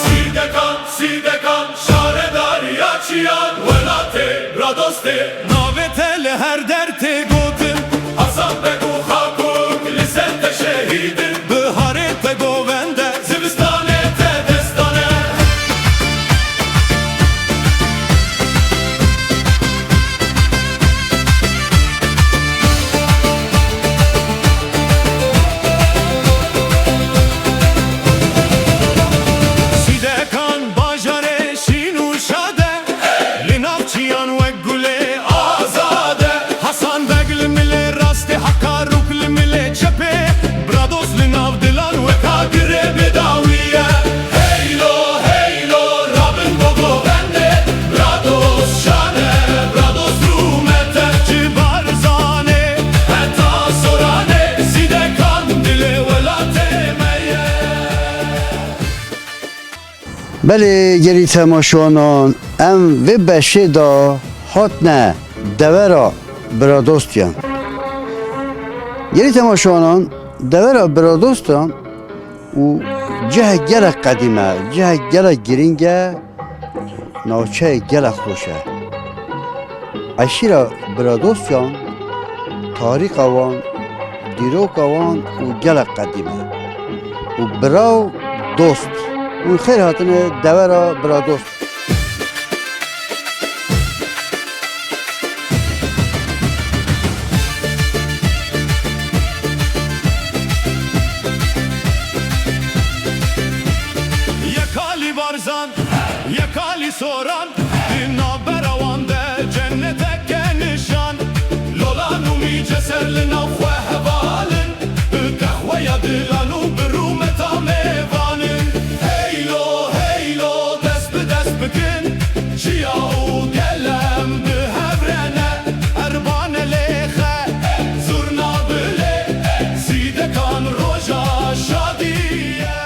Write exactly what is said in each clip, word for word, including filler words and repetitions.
Sîdekan, Sîdekan, şaredariya çiyan, welatê, bradostê. Navê te li her der tê gotin. Hasan Beg û Xakok li ser te şehîd in. Biharê te govend e. Zivistanê te destan e. Sîdekan bajarê şîn û şad e, li nav çiyan wek gulê azad e. Hasan Beg li milê rastê, Hekarok li milê çepê, Brados li nav dilan wek agirê bêdawî ye. Heylo, heylo, rabin bo govendê, Brados şan e, Brados rûmet e. Ji Barzanê heta Soranê, Sîdekan dilê welatê me ye. Belê gelî temaşewanan, em vê beşê de hatine devera Biradostiyan. Gelî temaşewanan, devera Biradostiyan û cihek gelek qedîm e, cihek gelek girîng e, navçeyek gelek xweş e. Eşîra Biradostiyan, tarîxa wan, dîroka wan û gelek qedîm e. Û bira û dost. Hûn xêr hatine devera Biradost. Yek alî Barzan, yek alî Soran, di navbera wan de cennetek e nişan. Lolan û mîce ser li nav xwe heval in, bi qehweya dilan û bi rûmeta mêvan in. Heylo, heylo, dest bi dest bikin, çiya û gelem bi hev re ne. Erbane lêxe, zurna bilê, Sîdekan roja şadî ye.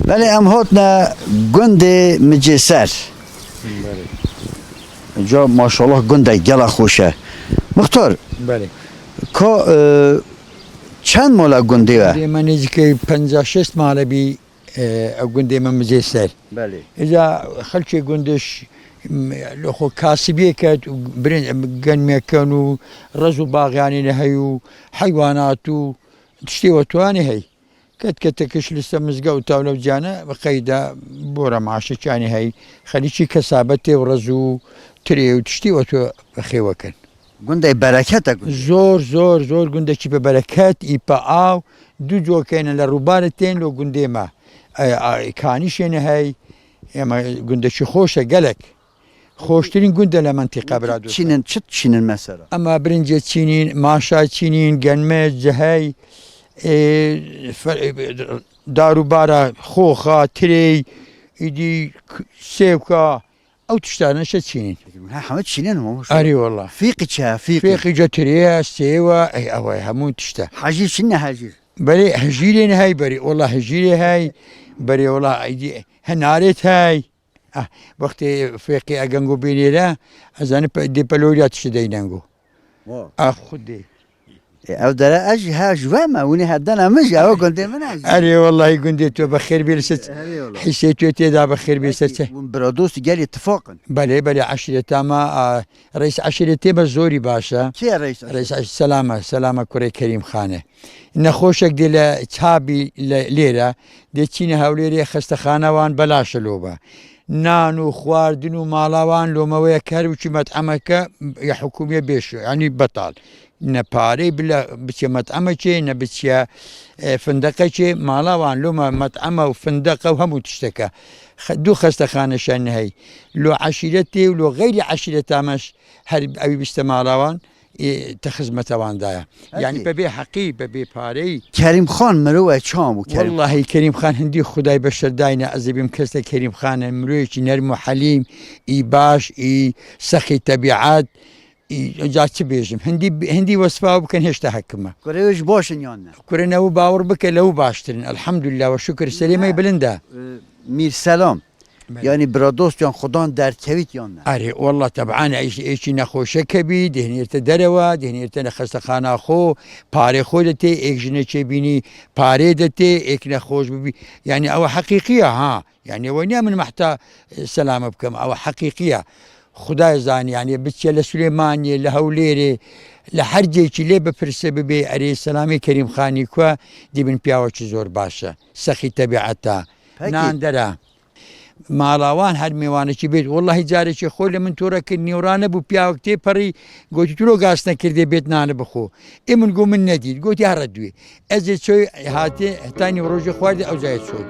Belê em hatine gundê Micêser. Belê. Ca maşallah gundek gela xweş e. Muxtar, Belê. ka, e, çend mala gundê we? Gundê me nêzîkî penca şêst male bî, e, ew gundê me Micêser. Belê. Îca xelkê gundiş, m-, li xwe kasibiyê ket û birên, em, genmê ken û rez û baxiyanê ne hey û heywanat û tiştê we tuanê hey. Ket ketekiş li ser mizgew tawle û ciyane bi qeyda bora maaşeçanê hey. Xelîçî kesabetê û rez û tirê û tiştê we tu xêwe ken. Gundê bereket e gundê. Zor, zor, zor gundekî bi bereket, î pe av, du cokeyne li rûbarê tên lo gundê me. E, a, kanîşê ne hey, ema gundekî xweş e gelek. Xweştirîn gund e li mentiqa Biradostiyan. Çînin, çi çînin mesela? Ema birincê çînîn, maşa çînîn, genme, cihey, e, fe-, e, dar û bara, xoxa, tirey, îdî k-, sêwka, ew tiştane şe çînîn. Ha, heme çînin mi? Erê wela. Fîqî çi ye, fîqî? Fîqî ca tirê ye, sêw e, ey, ew e, hemû tişt e. Hejîr çi ne hejîr? Belê hejîrê ne hey berê, wela hejîrê hey, berê wela, îdî henarêt hey. Ah, wextê fêqî egengo bênê re, ez zanî pe-, dê pelorîya tiştê deynengo. Wa. Ah, xwedê. E, ew dere ez jî he ji we me, hûnê he dene min jî, ew gundê min e jî. Erê, wellahî gundê tu bi xêr bê li ser. Erê, wellahî. Hîsê tu tê de bi xêr bê ser. Belkî hûn bira dost gelê tifaq in. Belê, belê, eşîreta me, a, reîs eşîretê me zorî baş e. Kê ye reîs eşîret? Reîs eş-, Selame, Selame kurê Kerîm Xan e. Nexweşek dê li çabî li, lêre, dê çîne Hewlêrê xestexane wan belaş e lobe. Nan û xwardin û mala wan lome wê ye ke her biçî met'emeke ya hikûmiyê bêş, yanî betal. Ne parey bile biçe met'emekê, ne biçe, e, findekekê, mala wan lome met'eme û findeke û hemû tişteke. Xe-, du xestexane şen hey. Lo eşîretê û lo xeyrî eşîreta me ş-, her ew bîste mala wan. Ê, te xizmeta wan daye. Yanî Ekî. Be bê heqî, be bê pareyî. Kerîm Xan mirove çawa bû, Kerîm Xan? Wellahî Kerîm Xan hindî Xwedayê beşer dayne, ez ê bêm kes te Kerîm Xan e, mirovekî nerm û helîm, î baş, î sexî tebîet, î ca çi bêjim. Hindî, hindî wesfa bikin hêşta hekime. Kurê wê jî baş in yan ne? Kurê ne wî bawer bike, le wî baştir in. Elhamdulillah ve şükür. Selêmey bilind e. E, Mîr Selam. Belê. Yanî biradostiyan xudan derkevît yan ne? Erê, wallah, teban, ê, ê çî nexweşek hebî, dihênê te derewa, dihênê te ne xestexana xwe, parê xwe de tê, êk ji ne çêbînî parê de tê, êk nexweş bibî. Yanî ew heqîqî ye, ha. Yanî ew niye min mehta, e, selame bikim, ew heqîqî ye. Xwedayê zanî, yanî biçe li Silêmaniyê, li Hewlêrê, li her cêkî lê bipirse bibê, erê, selamê Kerîm Xanî ku, dibin piyawa çi zor baş e. Sexî tebîeta. Peki. Nan dera. Mala wan her mêvanekî bêt. Wellahî carekê xwe li min tore kir, nîwra nebû, piyawek tê perî, gotî, "Tu ro gas nekirdê bêt nane bixwe." Ê min got, "Min nedît." Gotî, "Here duwê." Ez ê çoy hatê, heta nîwrojê xwardê, ew cayê çor.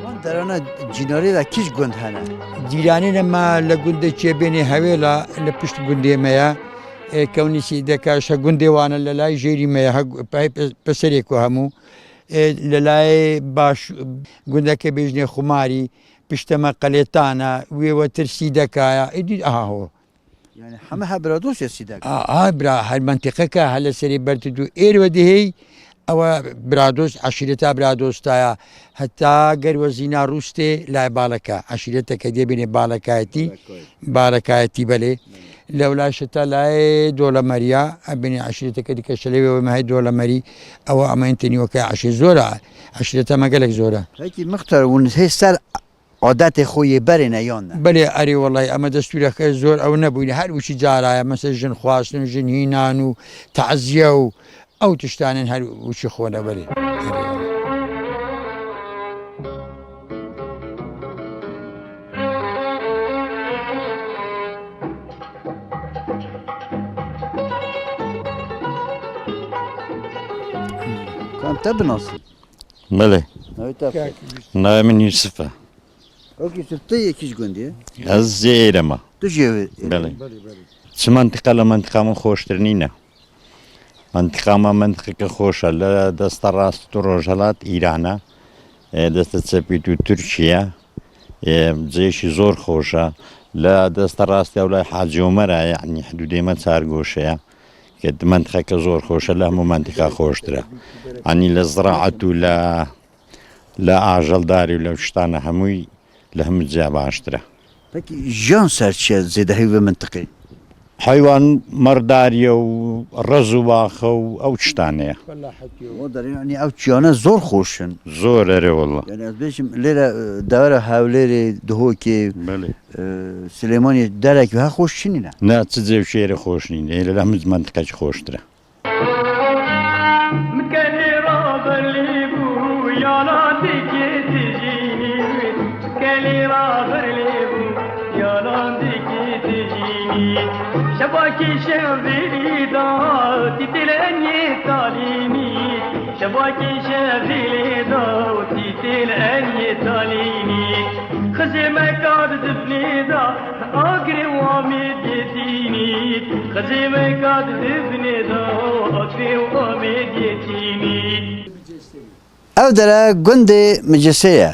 Van derana Cînarê de kîj gund hene? Cîranê me li gundê Çêbênê Hewêla, li pişt gundê me ye. E, kewnî Sîdeka, ji gundê wan e, li lay jêrî me ye, he gu-, pe-, pe-, peserê ku hemû. E, li lay baş gundeke bêjinê Xumarî, pişte me Qelêtan e, wê wetir Sîdeka ye. Êdî, aha ho. Yani heme he biradost ya Sîdek? A, a, bira, her mentiqeke hele serê ber tu dû êr ve dihêy, ewa biradost, eşîreta biradosta ya. Heta ger we zîna rûstê lay baleke, eşîreteke dê bînê balekayetî, balekayetî belê. Lewla şita lay Dolemeriya, bînê eşîreteke dike şelê ve me hey Dolemerî, ewa ama entê nî weke eşî zor e, eşîreta me gelek zor e. Peki mixtar, hûn hê ser adetê xwe yê berê ne yan ne? Belê, erê, wellahî, eme destûreke zor ew nebûyne. Her wişî cara ye, mesela jin xwastin û jin hînan û taziye û ew tiştanên her wişî xwe ne, belê. Erê, wellahî. Kan te binasî? Belê. Navê te xwe? Navê min Yusuf e. Wek Yusuf, tu yê kîj gundî ye? Ez yê Êrema. Tu jî yê Êrema? Belê. Çi mentiqa li mentiqa min xweştir nîne. Mentiqa me mentiqeke xweş e. Li desta rast tu Rojhelat Îran e. E, desta çepî tu Tirkiye. E, cêşî zor xweş e. Li desta rast ewlay Hacî Omer e, yanî hidûdê me çar goşe ye. Ke di mentiqeke zor xweş e, li hemû mentiqa xweştir e. Anî li ziraet û li, li ajeldarî û li tiştane hemûyî li hemû ciya baştir e. Pekî jiyan ser çi ye zêdehî vê mentiqê? Heywan merdariye û rez û baxe û ew tiştane ye. O derê, yanî ew çiyane zor xweş in. Zor, erê wella. Yanî ez bêjim lêre, e, dewera Hewlêrê, Duhokê, Belê. e, Silêmaniyê derek wiha xweş çinî ne? Ne, çi cêv şêrê xweş nîne. Ê li hemû mentiqekî xweştir e. Mikelê raberlî bû, yana dikê tijînî. Mikelê raberlî bû, yana dikê tijînî. Şebakî şevîrî da, tîtêl enyê talînî. Şebakî şevîrî da, tîtêl enyê talînî. Xizê me kar difnê da, Agirê û Amêdiyê tînî, xizê me ka di binê de, agirê û Amêdiyê tînî. Ev dere gundê Micesê ye.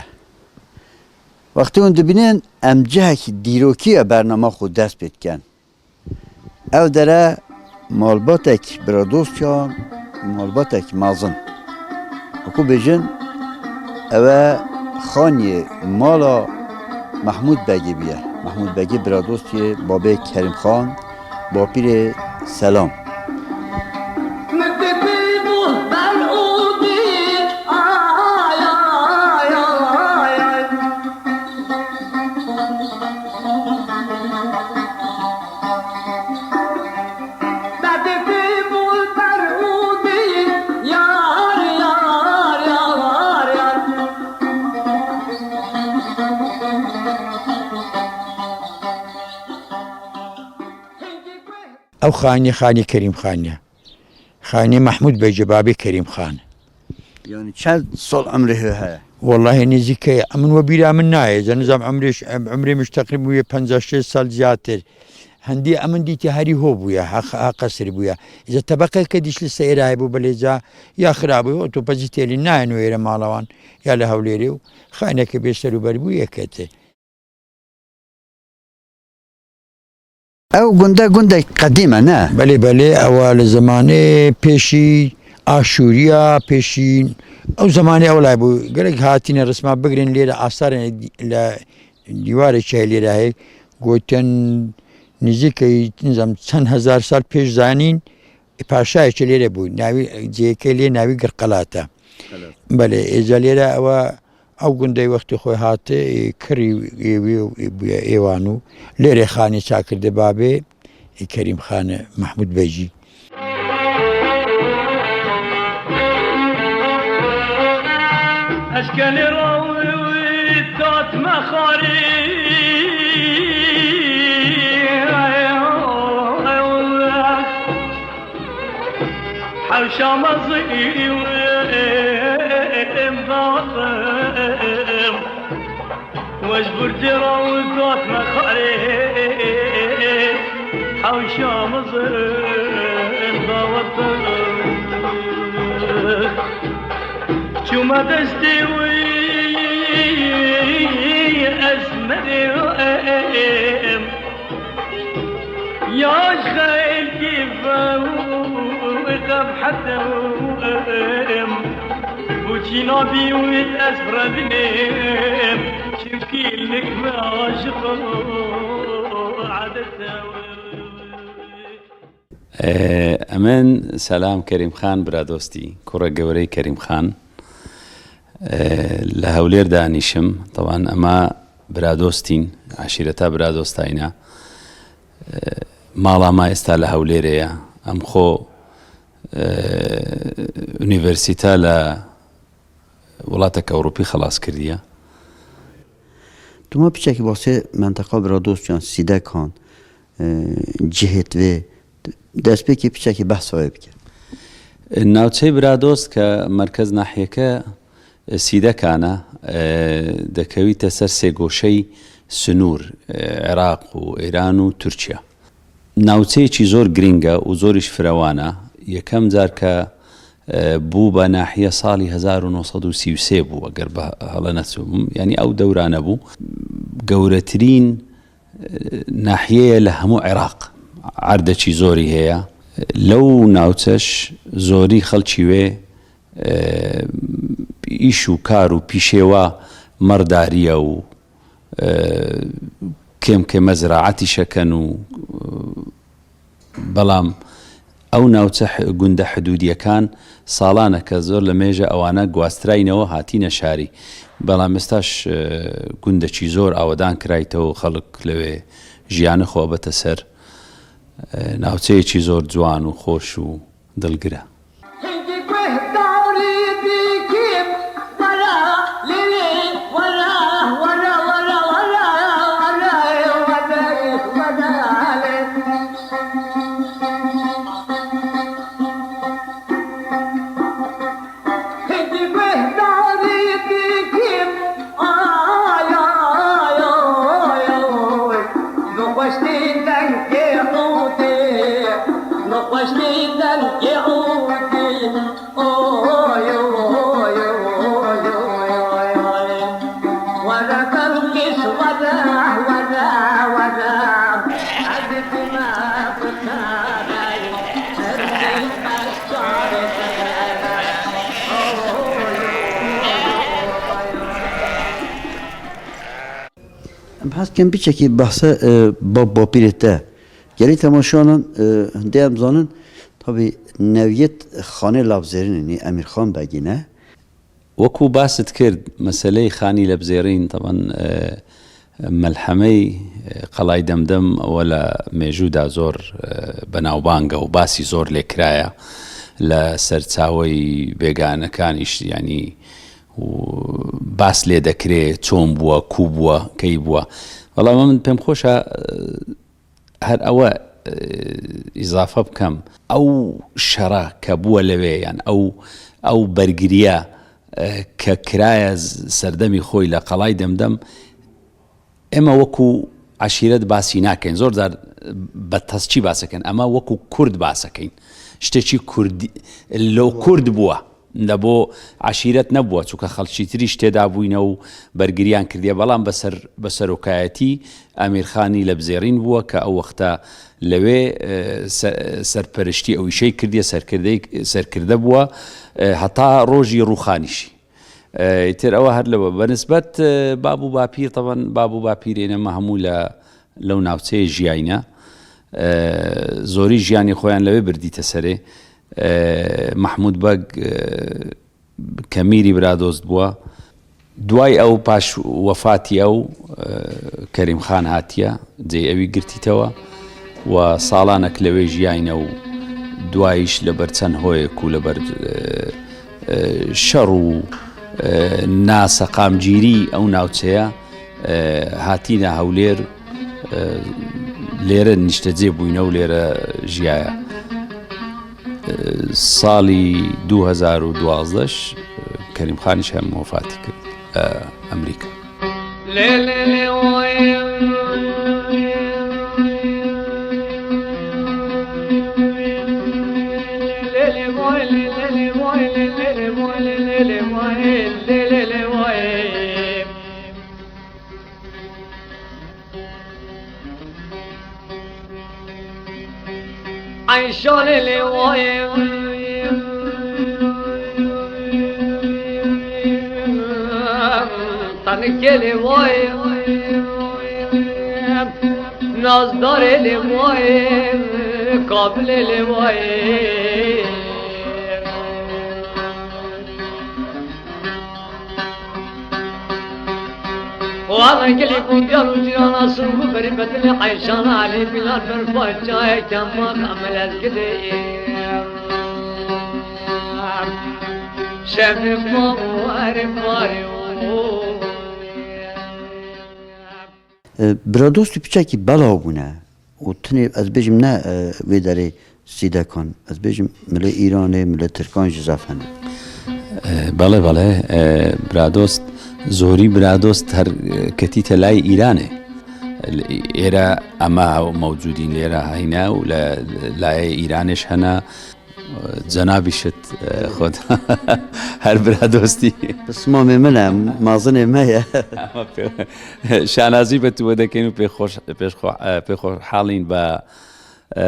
Wextê hûn dibînin, em cihekî dîrokî ye bernama xwe dest pê dikin. Ev dere malbatek biradostiya malbatek mezin. Wekû bêjin, ew e xaniyê mala Mehmûd Begê bûye. Mehmûd Begê biradostiyê babê Kerîm Xan, bapîrê Selam. Ew xanî, xanî Kerîm Xan e. Xanî Mehmûd Beg e, babê Kerîm Xan. Yani çend sal emrê hê heye? Wellahî nêzîk e. Min we bîra min nayê. Ez nizam emrê ş-, em-, emrê min ji teqrîben wê penca şêst sal ziyatir. Hindî em min dîtî herî ho bûye, ha, ha qesir bûye. Îza tebeqeke dîş li seyra hebû belê ca ya xirab bû, otopezî têlî nayên wêre mala wan ya li Hewlêrê û xaneke bê ser û ber bû yekete. Ew gund e, gundek qedîm e, ne? Belê, belê, ew li zemanê pêşî Aşûriya, pêşî ew zemanê ew lay bû. Gelek hatine risma bigrin lêre astarên li dîwarê çi heye lêre heye. Gotin nizîkî, nizam çend hezar sal pêş zanîn, paşayê çi lêre bû. Navî, cihekê lê navî Girqelat e. Belê, êca lêre ew e. Ew gundê wextê xwe hate, ê, kirî ê wî bûye êwan û lêrê xanî çakirde babê, ê, Kerîm Xan Mehmûd Bey jî. Eşkenê rawit datme xwarî. Hewşa mezî em daxim, wej burcê rawit datme xwarê. Hewşa mezî em daxim, çûme destê wî ez merê em. Ya ji xelkî ve û qebhete û em, û çîna bî wî ez revînim, çimkî lik me aşiq û edete. Ee, emin selam Kerîm Xan, bira dostî, kure gewrey Kerîm Xan. Ee, li Hewlêr danîşim. Taban ema bira dostîn, eşîreta bira dostayna. Ee, mala ma êsta li Hewlêrê ye. Em xwe, ee, unîversîta li welatek Ewropî xelas kiriye. Tu ma piçekî basê menteqa bira dostiyan, Sîdekan, e, cihêt vê, destpêkê piçekî behsa wê bike. Navçeyê Biradost ke merkez nahiyeke, e, Sîdekan e, e, dekewîte ser sêgoşeyî sinûr, e, Iraq û Îran û Tirkiye. Navçeyekî zor girîng e û zor îş firewan e. Yekem car ke, e, bû be nahiye salî hezar û neh sed û sî û sê bû, eger be hela neçûbim. Yanî ew dewrane bû. Gewretirîn nahiyeye li hemû Iraq erdekî zorî heye. Lew navçeş zorî xelkî wê, e, îş û kar û pîşê wa merdarî ye û, e, kêm kêm me ziraetî şeken û, e, Belam ew navçe hi-, gundê hidûdiyekan salaneke zor li mêje ewana guaztiraynewe hatîne şarî. Belam êstaş, e, gundekî zor awedan kiraytewe û xelk li wê jiyane xwe bete ser. E, navçeyekî zor ciwan û xweş û dilgir e. Hingî guhdarî dikim, were lê, were, were lê. Hingî guhdarî dikim, ay, ay, ay, ay. Nexweştî dengê odê, nexweştî dengê odê. Oy, oy, oy, oy, oy, oy. Were Belqîs, were, were, were. Ezîzî me bi te re ye, her şey beş çare te re ye. Oy, oy, oy, oy. Em hez dikin biçekî behsa, e, bab bapîrê te. Gelî temaşevanan, e, hindê em zanin, tabî newiyet Xanê Labzêrînê, nî Emîrxan Begî ne. Wekû basit kir, meseleyê Xanî Lebzêrîn, taban, e, melhemey, e, Qelay Demdem wela mêjû da zor, e, benavbang e û basî zor lê kiraya. Li serçawey bêganekan îş, yanî û bas lê dekirê, çon bûwe, kû bûwe, key bûwe. Wela min pêm xweş e, her ew e, îzafe bikem. Ew şera ke bûwe lewê, yan ew, ew bergiriya, e, ke kiraya serdemî xwe li Qelay Demdem, Ema wekû eşîret basî nakin. Zor car bi tesçî basekin. Ema wekû kurd basekin. Ştekî kurdî, lo kurd bûwe. لە بۆ عەشیرەت نەبووە، چونکە خەڵکی تریش تێدا بووینە و بەرگریان کردیە، بەڵام بەسەر، بە سەرۆکایەتی ئەمیرخانی لە بزێڕین بووە کە ئەو وەختە لەوێ، ئێ، سە-، سەرپەرشتی ئەو ئیشەی کردیە، سەرکردەی، سەرکردە بووە، ئێ، هەتا ڕۆژی ڕووخانیشی. ئێ، ئیتر ئەوە هەر لەوە. بە نسبەت، ئێ، باب و باپیر، تەبەن باب و باپیرێنە مە هەموو لە، لەو ناوچەیە ژیاینە. ئێ، زۆری ژیانی خۆیان لەوێ بردیتە سەرێ. ئێ، مەحموود بەگ، ئێ، کە میری برادۆست بووە. دوای ئەو، پاش وەفاتی ئەو، ئێ، کەریم خان هاتیە، جێی ئەوی گرتیتەوە و ساڵانێک لەوێ ژیاینە و دوایش لەبەر چەند هۆیەک و لەبەر، ئێ، ئێ، شەڕ و، ئێ، ناسەقامگیری ئەو ناوچەیە، ئێ، هاتینە هەولێر، ئێ، لێرە نیشتەجێ بووینە و لێرە ژیایە. ئێ، ساڵی دوو هەزار و دوازدە، ئێ، کەریم خانیش هەم وەفاتی کرد لە ئەمریکا. Ayşe lê lê vay, Tanike lê vay, Nazdarê lê vay, Kabilê lê vay. Wana gelî ku diyar û cîrana sirû berî betilê eyşana Elî Bilal berfa çayê kema kamelet gidê. Şevê ma û erê parê û. E, Biradost û piçekî belav bûne. Û tenê ez bêjim ne, e, vê derê Sîdekan. Ez bêjim milê Îranê, milê Tirkan jî zaf hene. E, belê, belê. E, Biradost, zorî Biradost her, e, ketîte layê Îranê. Êre ema mewcûdîn lêre heyne û le, layê Îranêş hene. Cenabî şit, e, xwe her Biradostî. Pismamê min e, mazinê me ye. Ama pê-, şanazî be tu we dekin û pê xweş, pê xwe, e, pê xwe halîn be. E,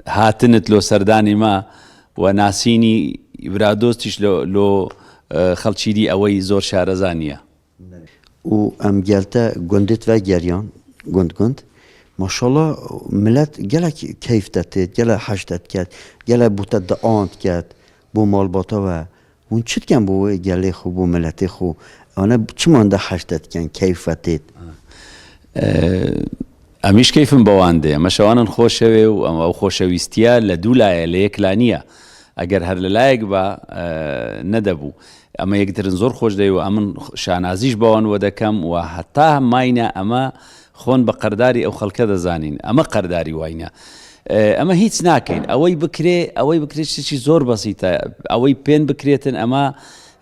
hatinit lo serdanî me we nasînî Biradostiş lo, lo, e, xelçî dî ewey zor şareza niye. Û em gel te gundê te vegeriyan, gund gund. Maşallah, milet gelek keyf te têt, gelek heş te diket, gelek bo te dian diket, bo malbata we. Hûn çi dikin bo wê gelê xwe, bo miletê xwe? Ane çiman de heş te dikin, keyf we têt? Ee, em îş keyfin bi wan de. Em şewanin xweşewê û em ew xweşewîstiya li dû layê, li yek la niye. Eger her li layek ba, e, nedebû. Em yektirin zor xweş dey û em min şanazîş bi wan we dekem û heta mayne eme xwon bi qerdarî ew xelke dezanîn. Eme qerdarî wayne. E, eme hîç nakeyn. Ewey bikirê, ewey bikirê tiştekî zor besît e. Ewey pên bikirêtin eme,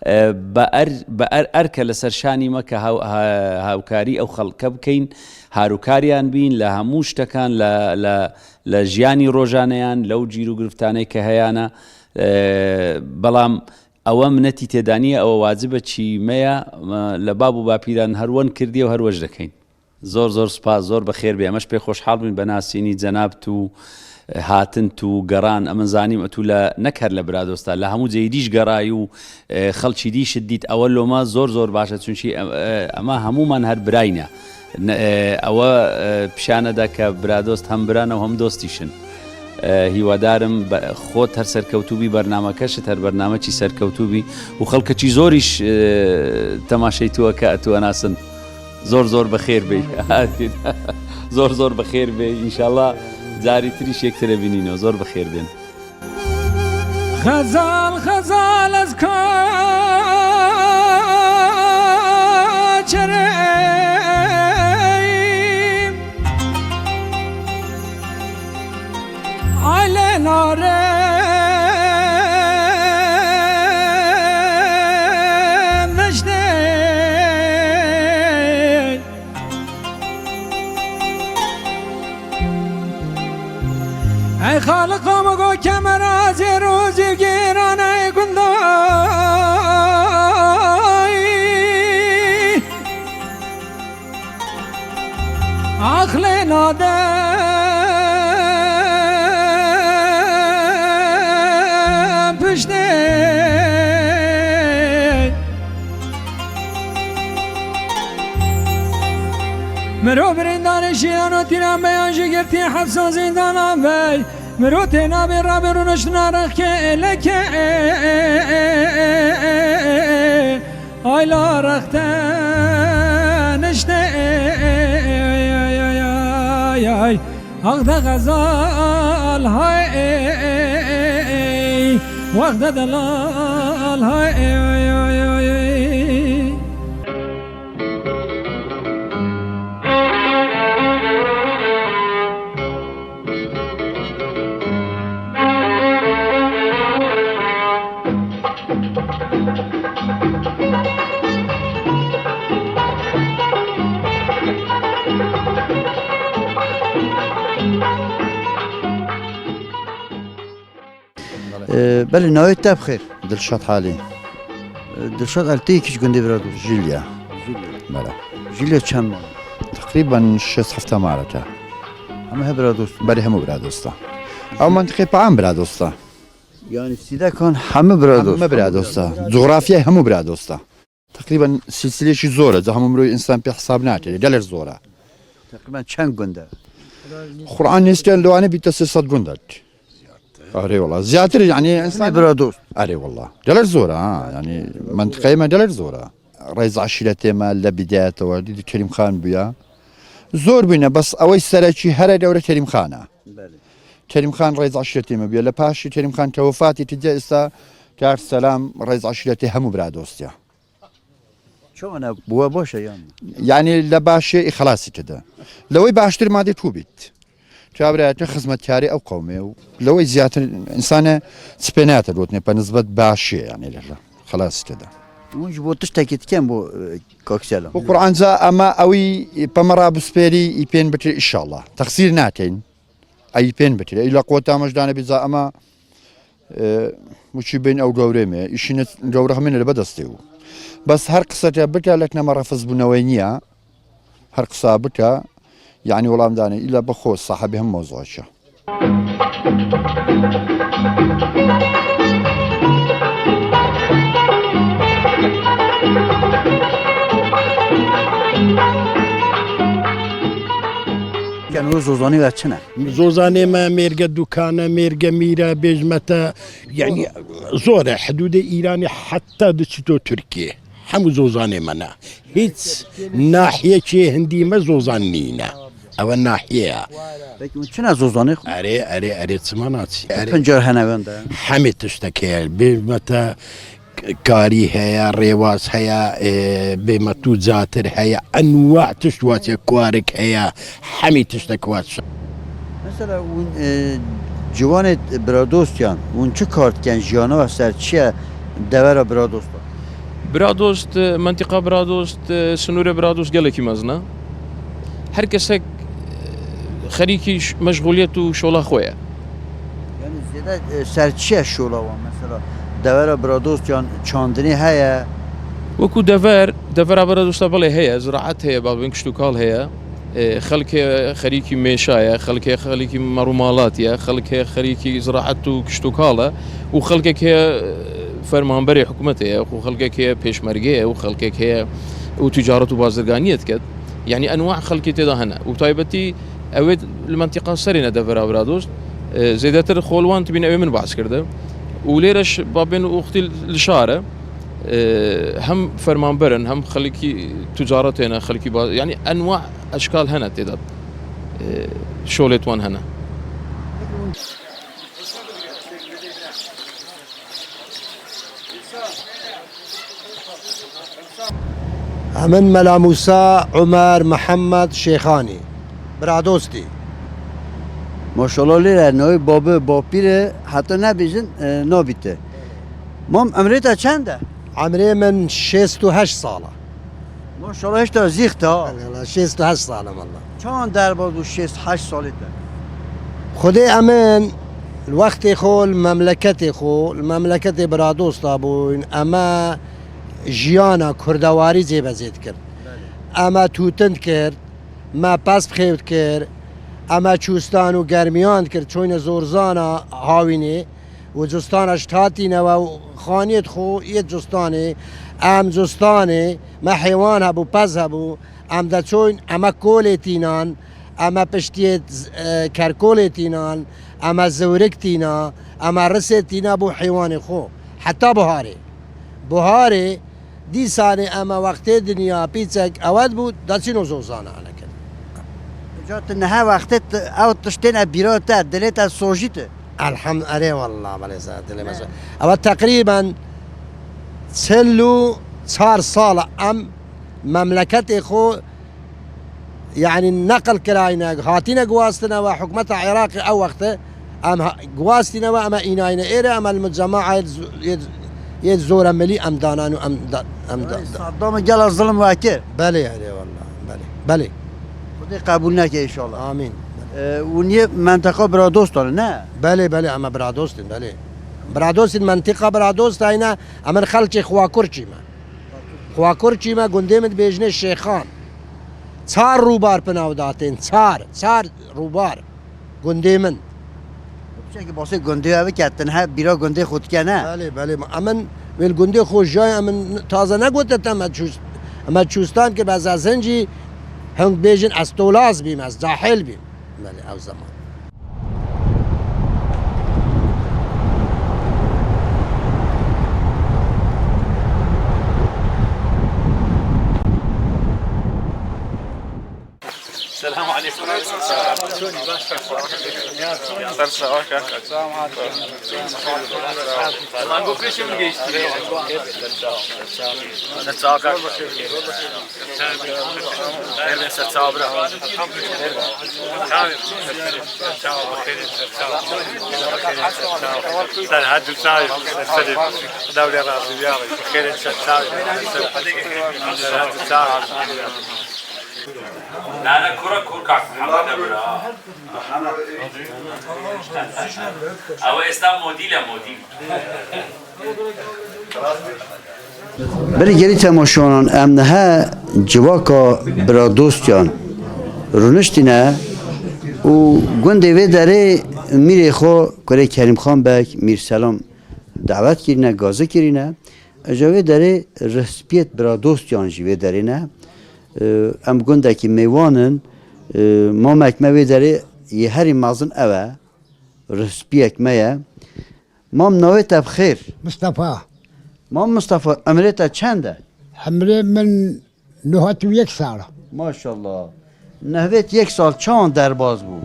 e, bi er, bi er, erke li ser şanî me ke haw-, ha-, hawkarî ew xelke bikeyn, harûkariyan bîn, li hemû ştekan, li, li, li jiyanî rojaneyan, lew cîr û giriftanê ke heyane. E, belam ewe minetî têda niye, ewe wacibe çî me ye, me li bab û bapîran her wen kirdiye û her we ji dekeyn. Zor zor spas, zor bi xêr bê. Em ji pê xweşhal bûn bi nasînî cenab tu, e, hatin tu, geran. Em zanîm tu le nek her li Biradosta, li hemû ceyî dî ji gerayî û, e, xelçî dî şit dît. Ewe loma zor zor baş e, çunçî, e, e, ema hemûman her birayne. Ne, e, ewe, e, pişane da ke Biradost hem biran e û hem dostîş in. E, hîwadarim be-, xot her serkewtû bî, bernamekeşit her bernameçî serkewtû bî û xelkekî zorîş, e, temaşey tu eke, tu enasin. Zor zor bi xêr bê. Zor zor bi xêr bê. Înşallah carî tirîş yektirê bînîno. Zor bi xêr bên. Xezal, xezal ez kaçereyim. Aile nare mişte. Ey Xaliq, Xaliq, go kemera zêr û zîvgîran, ey Aqlê nadem piştê. Mirov birindarê şîran û tîran be yan jî girtî hepsa zîndana be. Mirov têna bê rabê rûniştina rexkê leke. Ayla rexte nişte. Haqda xezal hay. Wexde delal hay. Ee, belê, navê te bi xêr? Dilşad Halî. Ee, Dilşad, el tê kîç gundê bira dost? Jilya. Jilya. Belê. Jilya çend mal? Teqrîben şêst hefta mal e te. Hemû he bira dost? Belê, hemû bira dost e. Ew mentiqê Paam bira dost e. Yani Sîdekan hemû bira dost? Hemû bira dost e. Cografyayê hemû bira dost e. Teqrîben silsileyekî zor e, hemû mirovê însan pê hesab nake, gelek zor e. Teqrîben çend gund e? Quran nêzîkî li Wanê bîte sê sed gund e. Erê wela. Ziyadtir e, yani însan bira dost. Erê wela. Gelek zor e, ha. Yani mentiqeyê me gelek zor e. Rêz eşîretê me li bidayetê we dî Kerîmxan bûye. Zor bûne, bes ew ê serekî here dewre Kerîmxan e. Belê. Kerîmxan rêz eşîretê me bûye. Li paşî Kerîmxan tewefat kiriye, êsta Dar Selam rêz eşîretê hemû bira dost e. Çawa ne? Bû we baş e yan? Yani li başê îxlasî tê de. Li wê baştir ma dê tu bît. Tu birayete xizmetkarê ew qewmê û li wê ziyadtir însan e çi pê nate gotinê pe nisbet başê yani li xelasî tê de. Hûn ji bo tiştekî dikin bo, e, Kak Selam? Û Quran ca ema ewî pe me ra bispêrî î pên bikir inşallah. Texsîr nakeyn. Ey pên bikire. Îla qota me ji dane bîza ema, e, wî çî bên ew gewrê me. Îşîne gewre hemîne li bedestê û. Bes her qiseke bike lek nema refiz bûnewê niye. Her qisa bike, yani welam dane. Îla bi xwe sahibê hem mewzuaçe. Ken û zozanî ve çi ne? Zozanê me mêrge dûkan e, mêrge mîr e, bêjme te, yani zor e, hidûdê Îranê heta diçito Tirkiye. Hemû zozanê me ne. Hiç nahiyekê hindî me zozan nîne. Ew e nahiye ye. Peki hûn çi ne zozanê xwe? Erê, erê, erê, çima naçî? Erê. Pincar hene wenda. Hemê tiştek heye. Bêjme te, karî heye, rêwaz heye, e, bême tu catir heye, enwa tişt waçe, kuarik heye, hemî tiştek waç. Mesela hûn, e, ciwanê biradostiyan, hûn çi kar dikin jiyana we ser çi ye devera biradosta? Biradost, e, mentiqa Biradost, e, sinûrê Biradost gelekî mezin e. Her kesek, e, xerîkî ş-, meşxûliyet û şola xwe ye. Yani zêde, e, ser çi ye şola wan? Mesela devera Biradost yan çandinê heye? Wekû dever, devera Biradosta belê heye, ziraet heye, babên kişt û kal heye. E, xelkê xerîkî mêşa ye, xelkê xelîkî mer û malat ye, xelkê xerîkî ziraet û kişt û kal e û xelkek heye, e, fermanberê hikûmetê ye, û xelkek heye pêşmerge ye, û xelkek heye û ticaret û bazirganiyê diket. Yani enwa xelkê tê de hene. Û taybetî ew ê li mentiqa serê ne devera Biradost. E, zêdetir xolwan tibîn ew ê min behs kirdi. Û lêre ji babên û xtî li şar e. E, hem fermanber in, hem xelkî ticaretê ne, xelkî ba-, yani enwa eşkal hene tê de. E, şolê wan hene. Emin Mela Musa Umer Mihemed Şêxanî, Biradostî. Maşallah lê navê babê bapîrê heta nebêjin, e, nabîte. Mam, emrê te çend e? Emrê min şêst û heşt sal e. Maşallah, hêşta zîxt e ha. Wala, şêst û heşt sal e wala. Çawan derbas bû şêst heşt salê te? Xwedê emin Li wextê xwe, li memleketê xwe, li memleketê biradosta bûn. Eme jiyana kurdewarî zêbezê dikir. Eme tûtin dikir, me pesp xêw dikir, eme çûstan û germiyan dikir, çoyne zorzana hawînê û custana ji hatîne we û xaniyêt xwe yê custanê, em custanê, me hêwan hebû, pez hebû, em deçûn, eme kolê tînan, eme piştiyê, e, kerkolê tînan, eme ziwrik tîna, eme risê tîna bû heywanê xwe. Heta buharê. Buharê, dîsanê eme wextê dinya pîçek ewed bû, deçîno zozana ene kin. Ca tu niha wextê tu, ew tiştên e bîra te, dilê te sojî tu. Elhem-, erê wallah, belê se, dilê me Ne. se. Ewa teqrîben çil û çar sal e em memleketê xwe, yanî neqil kirayne, hatine guwastine we hikûmeta Iraqê ew wexte em ha-, guwastine we, eme înayne êre, eme li mucema'a yê z-, yê, yê zora milî em danan û em da, em da, da. Saddamê gela zilm we kir. Belê, erê wallah, belê, belê. Xwedê qebûl neke înşallah. Amîn. E, û niyê menteqa biradostan e, ne? Belê, belê, eme biradostin, belê. Biradostin, menteqa biradostayne, eme xelkê Xwakur çîme. Xwakur çîme, gundê min dibêjine Şêxan. Çar rûbar pinav datên, çar, çar rûbar gundê min. Piçekî basê gundê ev ke, tenha bîra gundê xwe dike, ne? Belê, belê. Emin wê li gundê xwe jiyayê, emin taze negote te, me çûs-, me çûstan kir, bes ez hin jî hûn bêjin ez tolaz bîm, ez cahil bîm. Belê, ew zeman. Selam aleyküm. Ser sawa kaka. Lan bu peşim geçti. Ser sawa kaka. Her neyse, sağ ol, bro. Tamam. Tamam, bakayım, sağ ol. Sen hadi sağ ol. Sen dewle razı ya. Bakayım, sen sağ ol. Sen hadi sağ ol. Nane kura kur kak Muhammed abi ya. Ama esta modile modil. Belê gelî temaşewanan, em niha civaka biradostiyan rûniştîne û gundê vê derê mîrê xwe kurê Kerîmxan Beg, Mîr Selam dawet kirîne, gazi kirîne. Ji vê derê rihspiyet biradostiyan jî vê derê ne. Em gundekî mêwan in. Mamek me vê derê yê herî mezin ew e. Rihspiyek me ye. Mam, navê te bi xêr? Mistefa. Mam Mistefa, emrê te çend e? Emrê min nod û yek sal e. Maşallah. Nehvêt yek sal çawan derbas bû?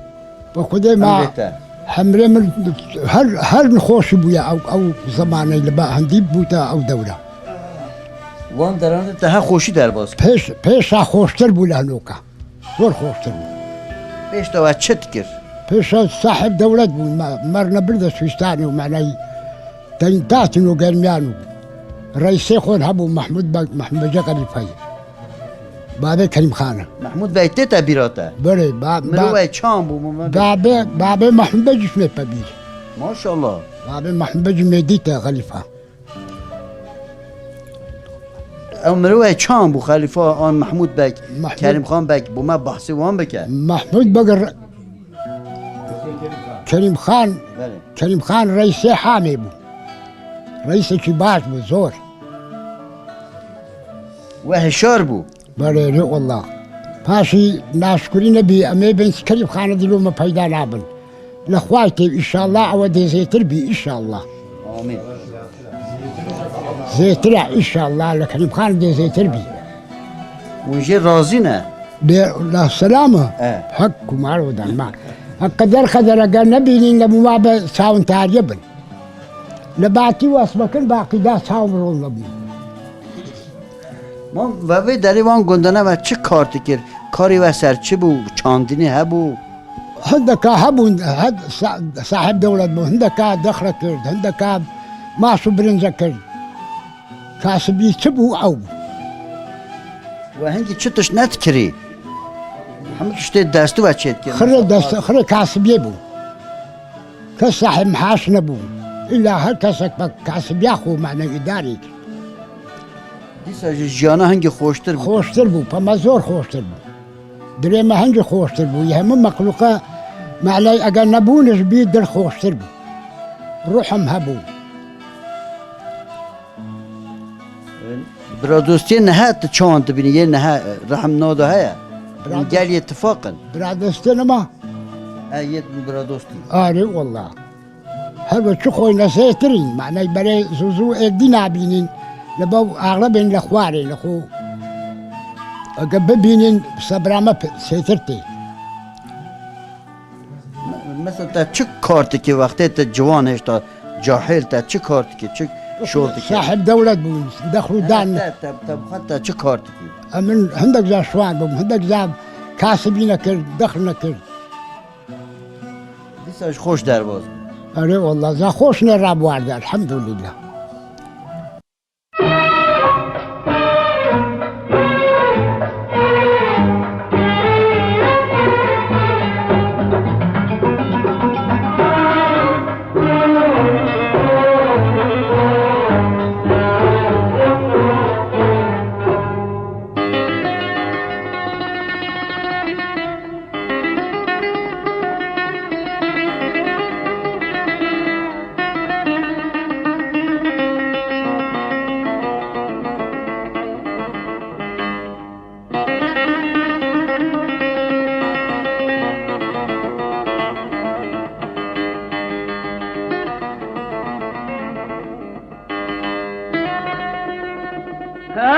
Bi Xwedê ma emrê te? Emrê min her, her nexweşî bûye ew, ew zemanê li ba hindî bûte ew dewre. Wan deran de te her xweşî derbas kir? Pêş, pêşa xweştir bû li hinoka. Zor xweştir bû. Pêşta we çi dikir? Pêşa sahib dewlet bû. Me, me nebirde Sûstanê û me ney. Tenî datin û germiyan û reysê xwe hebû Mehmûd Beg, Mehmûd Beg Xelîfeyê. Babê Kerîmxan e. Mehmûd Beg tê te bîra te? Belê, ba-, ba-, Mirovê çawan bû, bû me bê? Babê, babê Mehmûd Beg jî me pe bîr. Maşallah. Babê Mehmûd Beg jî me dîte Xelîfa. Ew mirovê çawan bû, Xelîfa an Mehmûd Beg, Mehmûd Kerîmxan Beg, bo me behsê wan bike. Mehmûd Beg re-, Kerîmxan, Belê. Kerîmxan reysê hamê bû. Reysekî baş bû, zor. We hişar bû. Belê, rê wallah. Paşî naşkurî nebî, em ê bên Kerîmxanê dî lo me peyda nabin. Li xway tê, înşallah, ew dê zêtir bî, înşallah. Amîn. Zêtir e, înşallah, li Kerîmxan dê zêtir bî. Hûn jê razî ne? Bê, la selam e. E. Hek ku mar odan ma. Hek qeder qeder eger nebînîn, li ma be sawin tariyê bin. Li batî wes bikin, baqî da sawin ron nebîn. Ma ve vê derê wan gundane ve çi kar dikir? Karê we ser çi bû? Çandinî hebû? Hindeka hebûn, hend-, sa-, sahib dewlet bû. Hindeka dexre kir, hindeka maş û birince kir. Kasibî çi bû, ew bû. We hingî çi tişt nedikirî? Hemû tiştê destû ve çêdikir. Xirê dest, xirê kasibiyê bû. Kes sahib mihaş nebû. Îlla her kesek be kasibiya xwe, mane îdarê kir. Dîsa ji jiyana hingî xweştir bû. Xweştir bû, pema zor xweştir bû. Dilê me hingî xweştir bû. Yê hemû mexlûqa, mane eger nebûne ji bî dil xweştir bû. Ruhim hebû. Biradostiyê niha tu çawan dibînî? Yê niha, e, rehim nado heye? Biradostî- Gel yê tifaq in? Biradostî nema? E, yê biradostî. Arê wela. Her we çi xwe ne zêtirîn. Manay berê zû zû êdî nabînîn. Li bav axlebên li xwarê li xwe. Ege bibînîn sebra me pe-, sêtir tê. Me-, mesela te çi kar dikî wextê te ciwan hêşta cahil, te çi kar dikî, çi şol dikî? Sahib dewlet bûn, dexl û Hene dan. Te, te, te bi xwe te çi kar dikî? Em min hindek ca şwan bûm, hindek ca kasibî nekir, dexl nekir. Dîsa ji xwe ji derbas bû. Erê wallah, za xwe ji ne rabwarde, elhamdulillah.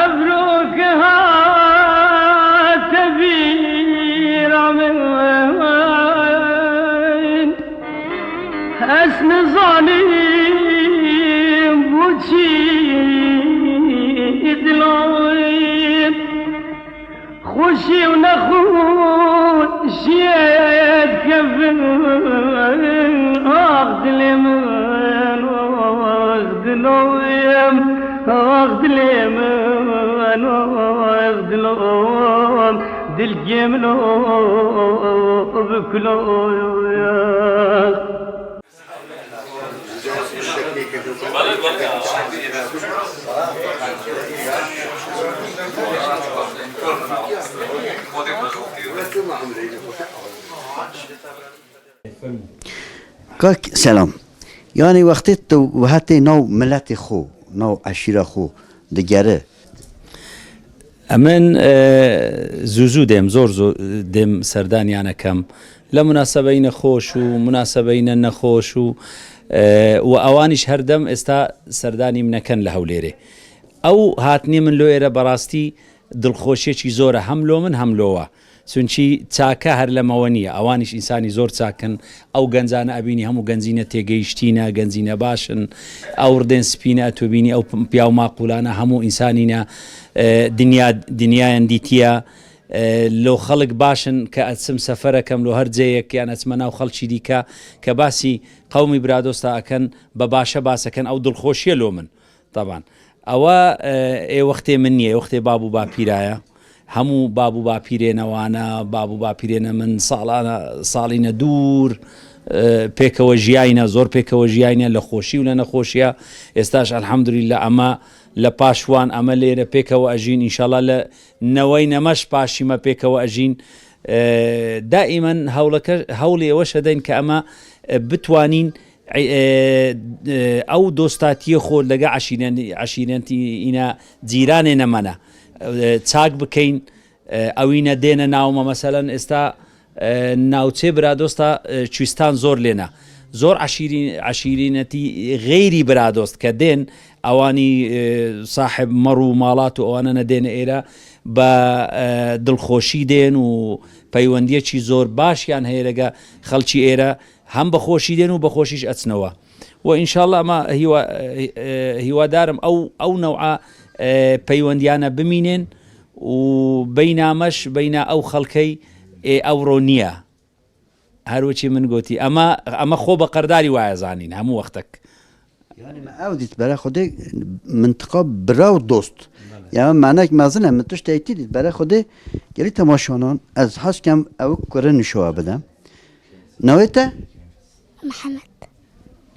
Evro ke hate bîra min, ez nizanim bo çi diloyim. Xweşî û nexweşiyê dikevin, ax dilê min, ax dilê min, ax dilê min, ax dilê min, dilgê min, bi kulo. Kak, selam. Yani wextê tu wiha tê nav miletê xwe, nav eşîra xwe digere, Emin, e, zû zû dêm, zor zû dêm serdaniya nekem. Le munasebeyî nexweş û munasebeyî ne nexweş û, e, û ewanîş her dem êsta serdanî min neken li Hewlêrê. Ew hatinê min lo êre berastî dilxweşiyekî zor e, hem lo min hem lo wa. Çunçî çake her leme we niye. Ewanîş însanî zor çak in. Ew gencane ebînî hemû gencîne têgeyiştî ne, gencîne baş in. Ew ridên spî ne, tu bînî ew p-, piyaw maqûlane hemû însanî ne, e, dinya, dinyayên dîtiye. E, lo xelk baş in ke eçim seferekem lo her ceyek yan eçime nav xelkî dîke ke basî qewmî biradosta eken, be başe bas eken, ew dilxweşiye lo min. Teban. Ewa, e, ê wextê min niye, ê wextê bab û bapîra ye. Hemû bab û bapîrê ne wane, bab û bapîrê ne min salana, salîne dûr, e, pêkewe jiyayne, zor pêkewe jiyayne, li xweşî û li nexweşiya. Êstaş elhamdulillah, ema li paş wan, ema lêre pêkewe ejîn, înşallah li neweyne me ji paşî me pêkewe ejîn. E, daimen hewleke, hewlê ewe şedeyn ke ema, e, bitwanîn e, e, e, ew dostatiyê xwe lege eşîren-, eşîrentî îna cîranê ne me ne, e, çak bikeyn, e, ew îne dêne nav me. Meselen, êsta, e, navçê biradosta, e, Çûstan zor lê ne. Zor eşîrî-, eşîrînetî xeyrî biradost ke dên, ewanî, e, sahib mer û malat û ewane ne dêne êre, be, e, dilxweşî dên û peywendiyekî zor baş yan heye lege xelkî êre. Hem bi xweşî dên û bi xweşî ji eçnewa. We înşallah ema hîwa-, e, e, hîwadar im ew, ew new'a, e, peywendiyane bimînên û beyna me ji beyna ew xelkey ê ewro niye. Her wekî min gotî. Ema, ema xwe bi qerdarî waye zanîn hemû wextek. Yani me ew dît bere Xwedê mintiqa bira û dost. Belê. Ya me manek mezin e, min tiştekî dît bere Xwedê gelî temaşanan ez hez kem ew kurin şowa bidem. Navê te? Mihemed.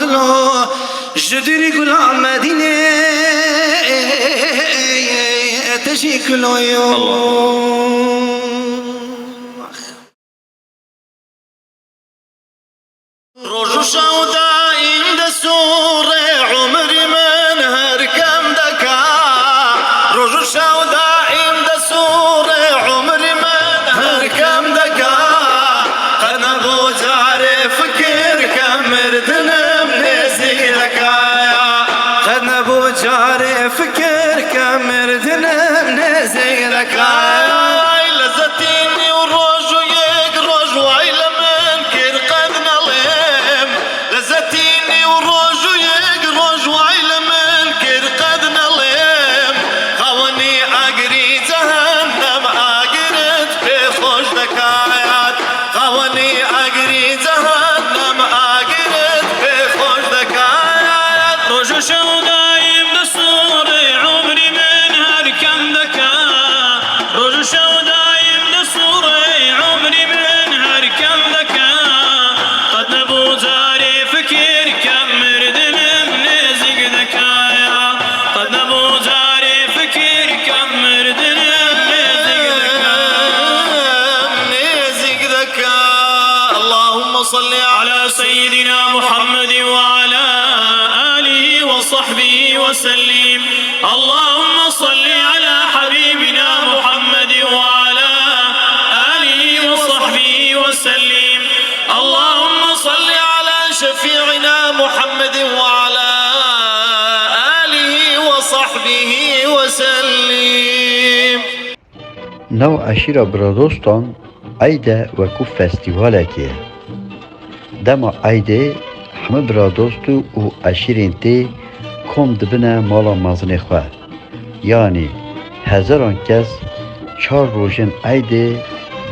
dilo, ji dûrî gula Medînê te jî kulo yo. Şew daîm desûrê umrî min her kem deka. Roj û şew daîm desûrê umrî min her kem deka. Qet nebû carê fikir kem mirdinim nêzîk deka. Qet nebû carê fikir kem mirdinim nêzîk deka. Ay, lezzetî nîw roj û yek roj way li min kir qet nelêm. Lezzetî nîw roj û yek roj way li min kir qet nelêm. Xawenî agirî cehennem agirit pê xweş dekayat. Xawenî agirî cehennem agirit pê xweş dekayat. Roj û şew daîm desûrê umrî min her kem deka. Roj û şew daîm desûrê umrî min her kem deka. Qet nebû carê fikir kem mirdinim nêzîk dekaya. Qet nebû carê fikir kem mirdinim nêzîk dekaya. Nêzîk deka. اللهم صل على سيدنا محمد وعلى آله وصحبه وسلم. اللهم صل على حبيبنا محمد وعلى آله وصحبه وسلم. اللهم صل على شفيعنا محمد وعلى آله وصحبه وسلم. Nav eşîra Biradostan Eyde wekû festîvalekê ye. Dema Eydê hemû biradost û eşîrên tê kom dibine mala mezinê xwe. Yanî hezaran kes çar rojên Eydê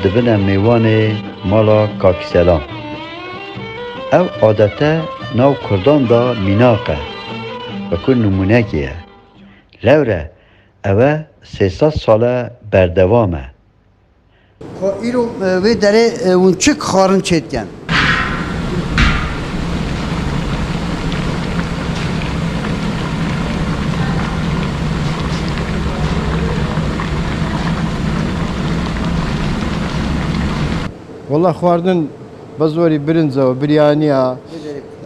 dibine mêvanê mala Kak Selam. Ew adete nav kurdan de mînaq e, wekû nimûnekê ye. Lewre ew e sê sed sal e berdewam e. Xwe îro, e, wê derê, e, hûn çi xwarin çêdikin? Wela xwarin bi zorî birinc e, biryaniya,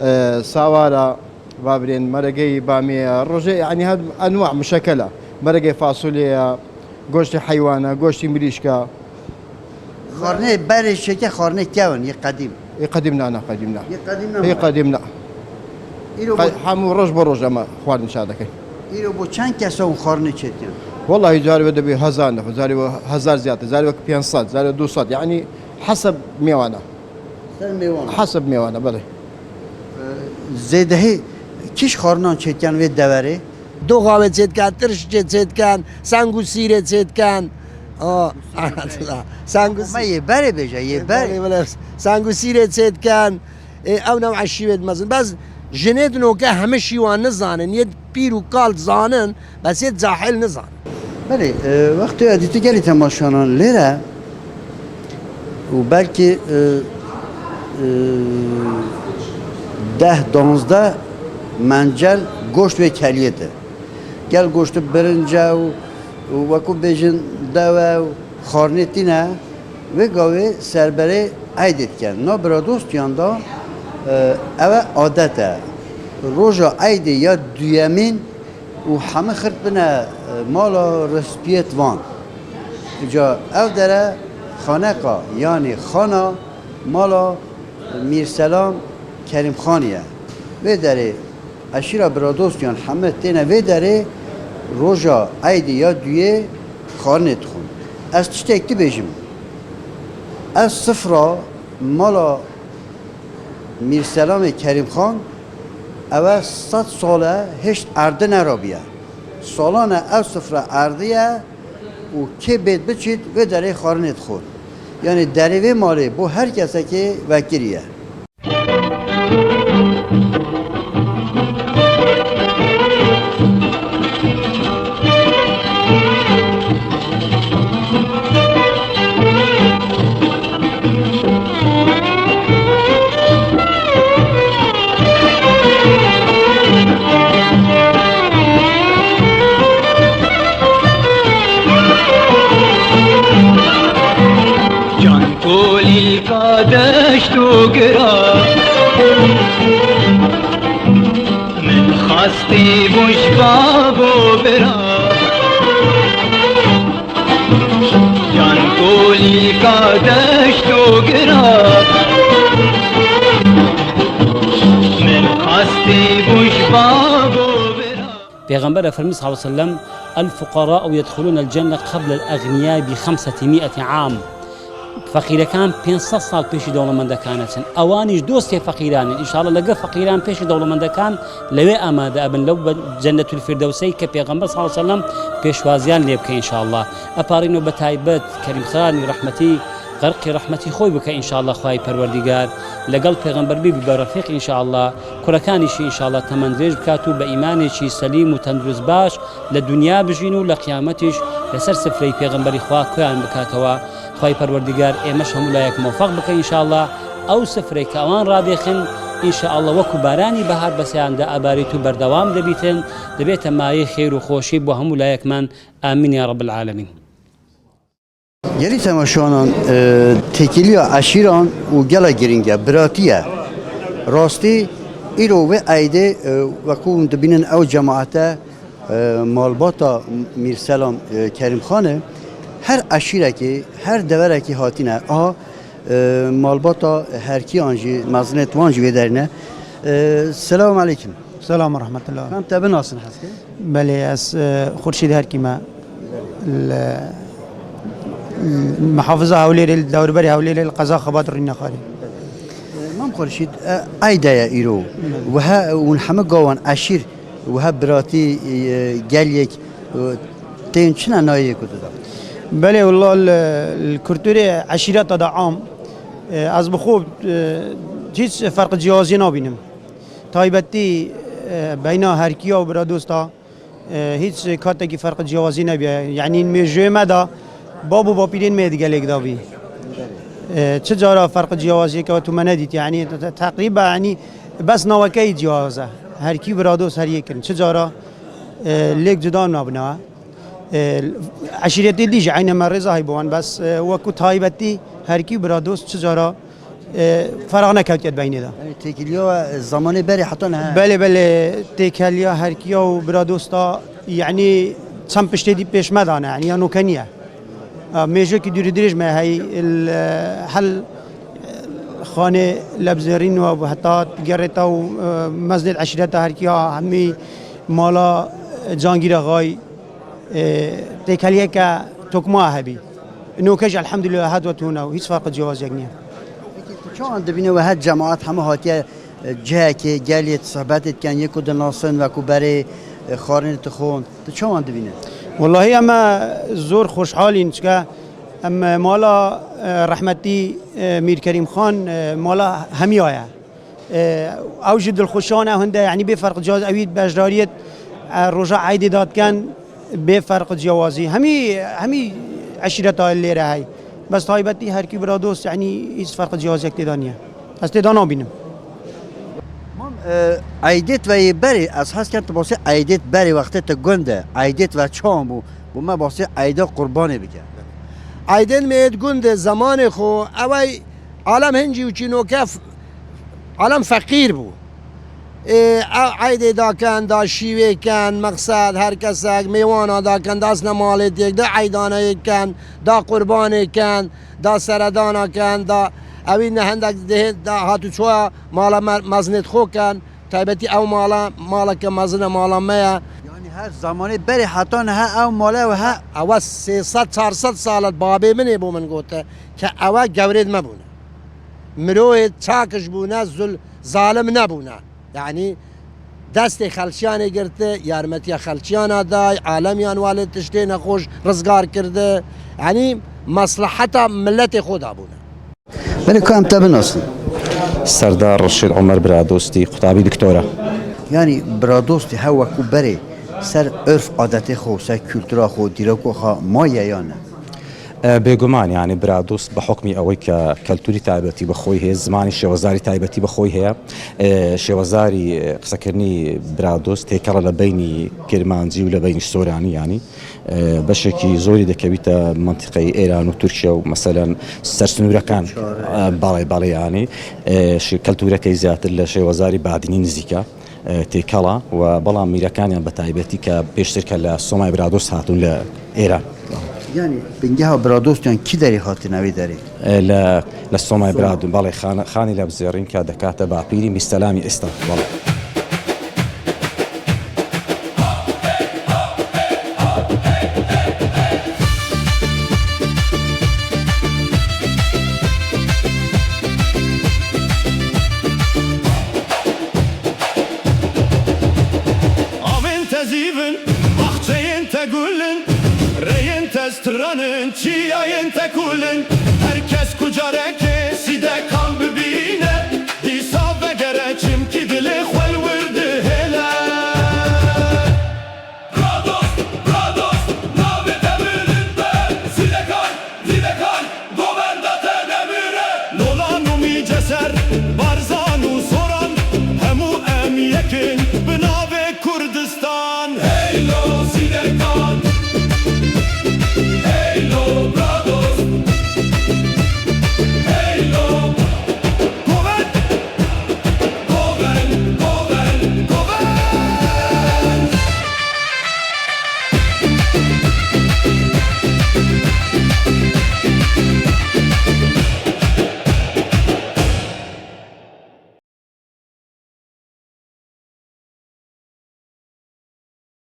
e, sawara. Babirên meregeyî bamê ye. Rojê, yanî, her enwa muşekkel e. Meregê fasulye ye, goştê heywan e, goştê mirîşk e. Xwarinê berê çêke, xwarinê kew in, yê qedîm. Yê qedîm na, na qedîm na. Yê qedîm na. Yê qedîm na. Îro qe-, bo- hemû roj bo roj ema xwarin çêdikin. Îro bo çend kes e hûn xwarinê çêdikin? Wellahî carê wê dibê hezar nefar, carê wê hezar ziyade, carê wê pênc sed, carê wê du sed. Yanî heseb mêwana. Ser mêwana. Heseb mêwana, belê. Zêdehî kîş xwarinan çêdikin vê deverê? Doxa wê çêdikin, tirşikê çêdikin, seng û sîrê çêdikin. O, seng û sî- Me yê berê bêje, yê berê. Belê, belê. Seng û sîrê çêdikin. Ê, ew new'a şîvê dimezin. Bes jinê di noke hemî şîwan nizanin. Yê pîr û kal zanin, bes yê cahil nizanin. Belê, e, wextê edîtî gelî temaşanan lêre û belkî, e, e, deh, danzdeh mencel goşt wê keliyê de. Gel goştê birince û, û wekû bêjin dewe û xarnê tîne, wê gavê serberê eydê dikin. Na biradostiyan da, e, ew e adet e. Roja eydê ya duyemîn û hemî xirt bine, e, mala rispiyet van. Îca ev dere xaneqa, yanî xana mala Mîrselam Kerîmxanî ye. Vê derê eşîra biradostiyan heme têne vê derê roja eydê ya duyê xarinê dixwin. Ez tiştek dibêjim. Ev sifra mala Mîrselamê Kerîmxan, ew e sed sal e hişt erdî nerabiye. Salan e ew sifra erdî ye û kê bêt biçît vê derê xwarinê dixwin. Yanî derê vê malê bo her kesekê vekirî ye. Can kolîlka deşt û gira. Min xwestî bû ji bab û bira, can kolîka deşt û gira. Min xwestî bû ji bab û bira. پێغەمبەر ئەفەرمی صلی الله علیه وسلم: «الفقراء يدخلون الجنة قبل الأغنياء بخمسمائة عام.» فەقیرەکان پێنج سەد ساڵ پێشی دەوڵەمەندەکان ئەچن. ئەوانیش دۆستێ فەقیرانن. ئینشاءاللە لەگەڵ فەقیران پێشی دەوڵەمەندەکان لەوێ ئامادە ئەبن، لەو بە-، جەنەتول فیردەوسەی کە پێغەمبەر صلی الله علیه وسلم پێشوازیان لێ بکە ئینشاءاللە. ئەپارینەوە بە تایبەت کەریم خانی ڕەحمەتی غەرقی ڕەحمەتی خۆی بکە ئینشاءاللە خوای پەروەردیگار، لەگەڵ پێغەمبەر بیبی بە ڕەفیق ئینشاءاللە، کوڕەکانیشی ئینشاءاللە تەمەن درێژ بکات و بە ئیمانێکی سەلیم و تەندروست باش لە دونیا بژین و لە قیامەتیش لەسەر سفرەی پێغەمبەری خوا کۆیان بکاتەوە. خوای پەروەردیگار ئێمەش هەموو لایەک مۆفەق بکە ئینشاءاللە. ئەو سفرەی کە ئەوان ڕادێخن ئینشاءاللە وەکو بارانی بەهار بەسەیاندا ئەباریت و بەردەوام دەبیتن، دەبێتە مایەی خێر و خۆشی بۆ هەموو لایەکمان. ئامین یا رب العالمین. Gelî temaşevanan, e, têkiliya eşîran û gela giring e, biratî ye. Rastî, îro wê eydê, e, wekû hûn dibînin ew cemaete, e, malbata Mîrselam, e, Kerîmxan e. Her eşîrekî, her deverekî hatine. Aha, e, malbata herkiyan jî, mezinêt wan jî wê derine. E, selamu aleykum. Selam û rehmetullah. Em te binasin heskê? Belê, ez, e, Xurşîd Herkî me. Li, li Mihafiza Hewlêrê, li dewrberê Hewlêrê, li qeza Xebat Rûnexarê. E, Mam Xurşîd, e, eyde ye îro. Belê. Wiha hûn hemû gawan eşîr, wiha biratî, e, gel yek, e, tên çi ne nayê ku dida? Belê, wela li, li kulturê eşîreta de am, e, ez bi xwe, e, hîç ferq ciyawaziyê nabînim. Taybetî, e, beyna herkiya û biradosta, e, hîç katekî ferq ciyawazî nebiye. Yanî mêjûyê me de bab û bapîrên me yê di gelê de bî. E, çi cara ferq ciyawaziyeke we tu me nedît. Yanî te-, te-, teqrîben, yanî bes naveke yî ciyawaz e. Herkî biradost her yek in. Çi cara, e, lêk cuda nabine. E, eşîretê dî jî eyne me rêza heybo wan, bes, e, wekû taybetî herkî biradost çi cara, e, feraq nekewtiye di beynê de. Yanî têkiliya we zamanê berê heta niha? Belê, belê, têkiliya herkiya û biradosta, yanî çend piştê dî pêş me dane, yanî ya noke niye. E, mêjekî dûrî dirêj me heyî, il, e, hel, e, xanê lebzerîn we bû, heta gerê te û, e, mezdêt eşîreta herkiya hemî mala, e, Cangîra Xay, e, têkeliyeke tokma hebî. Noke jî elhamdülillah hat we tune û hîç ferq ciyawaziyek niye. Peki, tu çawan dibîne we her cemaat hemû hatiye, e, cihekê, gelê tu sohbetê dikin, yê ku dinasin, wekû berê, e, xwarinê dixwin. Tu çawan dibîne? Wellahî em e zor xweşhal in, çike em, e, mala, e, rehmetî, e, Mîr Kerîm Xan, e, mala hemiya ye. E, ew jî dilxweşan e, hinde, yanî bê ferq ciyaz, ewî beşdariyet, e, roja eydê dadiken bê ferq ciyawazî. Hemî, hemî eşîreta lêre hey. Bes taybetî herkî bira dost, yanî hîç ferq ciyaziyek tê de niye. Ez tê de nabînim. Mam, e, eydêt ve yê berê, ez hez kem tu basê eydêt berê wextê tu gund e. Eydêt ve çawan bû? Bo me basê eyda qurbanê bike. Eydên me yê gund e, zemanê xwe, ew ey alem hincî û çînoke f-, alem feqîr bû. Ê, ew eydê daken, da şîvê ken, mexsed, her kesek, mêwana daken, da sine malê têk, da eydaneyê ken, da qurbanê ken, da seredana ken, da ewî ne hendek dihê, da hatu çoya mala me-, mezinêt xo ken, taybetî ew mala, maleke mezin e, mala me ye. Yanî her zamanê berê heta niha ew mala we he? Ewe sê sed çar sed sal e, babê min ê bo min gote, ke ewe gewrêd me bûne. Miroyê çakiş bûne, zul-, zalim nebûne. Yanî destê xelçiyanê girti, yarmetiya xelçiyana day, alemiyan walê tiştê nexweş rizgar kirdi. Yanî mesleheta milletê xwe dabûne. Belê, ka em te binasin. Serdar Reşîd Omer Biradostî, qutabî doktora. Yanî Biradostî he wekû berê ser örf adetê xwe, ser kultura xwe, dîroka xwe maye ya ne? ئە، بێگومان، یعنی، برادۆست بە حکمی ئەوەی کە کەلتوری تایبەتی بە خۆی هەیە، زمانی شێوەزاری تایبەتی بە خۆی هەیە. ئە، شێوەزاری، ئە، قسەکردنی برادۆست تێکەڵە لە بینی کرمانجی و لە بینی سۆرانی، یعنی، ئە، بەشێکی زۆری دەکەویتە منتیقەی ئێران و تورکیا و، مەسەلەن، سەرسنوورەکان. ئە، بەڵێ، بەڵێ، یعنی، ئە، ش-، کەلتورەکەی زیاتر لە شێوەزاری بادینی نزیکە، ئە، تێکەڵە و، بەڵام میرەکانیان بە تایبەتی کە پێشتر کە لە سۆمای برادۆست هاتوون لە ئێران. یعنی، بنگەها برادۆستیان کی دەرێ هاتنە وێ دەرێ؟ ئە، لە، لە سۆمای برادۆ، بەڵێ، خانە-، خانی لە بزێڕین کە دەکاتە باپیری میرسەلامی ئێستا، بەڵێ. Avên te zîvin, baxçeyên te gulin, reyên te stranin, çiyayên te kulin. Her kes ku carekê sîdekan bibîne, dîsa vegere çimkî dilê xwe li wir dihêle. Brados, brados, navê te bilind be, sîdekan, sîdekan, govenda te demire. Lolan û mîce ser,